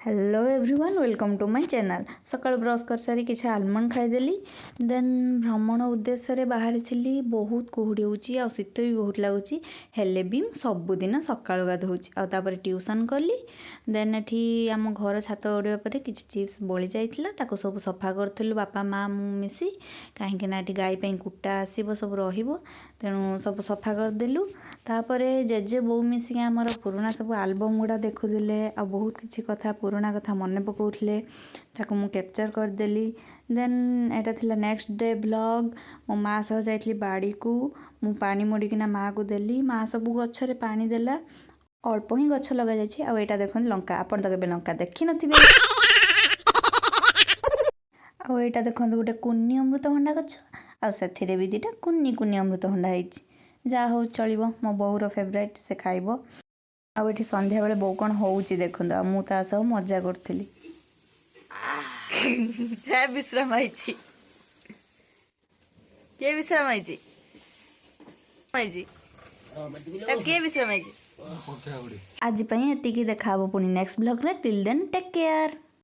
Hello everyone, welcome to my channel. ସକାଳୁ brush କରିସାରି କିଛି ଆଲମଣ୍ଡ ଖାଇଦେଲି। ଦେନ୍ ଭ୍ରମଣ ଉଦ୍ଦେଶ୍ୟରେ ବାହାରିଥିଲି। ବହୁତ କୁହୁଡ଼ି ହେଉଛି ଆଉ ଶୀତ ବି ବହୁତ ଲାଗୁଛି। ହେଲେ ବି ମୁଁ ସବୁଦିନ ସକାଳୁ ଗାଧୋଉଛି। ଆଉ ତାପରେ ଟ୍ୟୁସନ୍ କଲି। ଦେନ୍ ଏଠି ଆମ ଘର ଛାତ ଉଡ଼ିବା ପରେ କିଛି ଚିପ୍ସ ବଳି ଯାଇଥିଲା, ତାକୁ ସବୁ ସଫା କରୁଥିଲୁ ବାପା, ମା, ମୁଁ ମିଶି। କାହିଁକି ନା ଏଠି ଗାଈ ପାଇଁ କୁଟା ଆସିବ, ସବୁ ରହିବ, ତେଣୁ ସବୁ ସଫା କରିଦେଲୁ। ତାପରେ ଜେଜେ ବୋଉ ମିଶିକି ଆମର ପୁରୁଣା ସବୁ ଆଲବମ୍ ଗୁଡ଼ା ଦେଖୁଥିଲେ ଆଉ ବହୁତ କିଛି କଥା, ପୁରୁଣା କଥା ମନେ ପକାଉଥିଲେ। ତାକୁ ମୁଁ କ୍ୟାପଚର୍ କରିଦେଲି। ଦେନ୍ ଏଇଟା ଥିଲା ନେକ୍ସଟ ଡେ ଭ୍ଲଗ୍। ମୋ ମା ସହ ଯାଇଥିଲି ବାଡ଼ିକୁ। ମୁଁ ପାଣି ମୋଡ଼ିକିନା ମାଆକୁ ଦେଲି। ମା ସବୁ ଗଛରେ ପାଣି ଦେଲା। ଅଳ୍ପ ହିଁ ଗଛ ଲଗାଯାଇଛି। ଆଉ ଏଇଟା ଦେଖନ୍ତୁ ଲଙ୍କା। ଆପଣ ତ କେବେ ଲଙ୍କା ଦେଖିନଥିବେ। ଆଉ ଏଇଟା ଦେଖନ୍ତୁ, ଗୋଟେ କୁନି ଅମୃତଭଣ୍ଡା ଗଛ ଆଉ ସେଥିରେ ବି ଦୁଇଟା କୁନି କୁନି ଅମୃତଭଣ୍ଡା ହେଇଛି। ଯାହା ହଉ ଚଳିବ, ମୋ ବୋଉର ଫେଭରାଇଟ୍, ସେ ଖାଇବ। ଆଉ ଏଠି ସନ୍ଧ୍ୟାବେଳେ ବୋଉ କ'ଣ ହେଉଛି ଦେଖନ୍ତୁ। ଆଉ ମୁଁ ତା ସହ ମଜା କରୁଥିଲି। ହେ, ବିଶ୍ରାମ ହେଇଛି। କିଏ ବିଶ୍ରାମ ହେଇଛି ହେଇଛି? କିଏ ବିଶ୍ରାମ ହେଇଛି? ଆଜି ପାଇଁ ଏତିକି। ଦେଖା ହବ ପୁଣି next ବ୍ଲଗ୍ରେ। Till then, take care.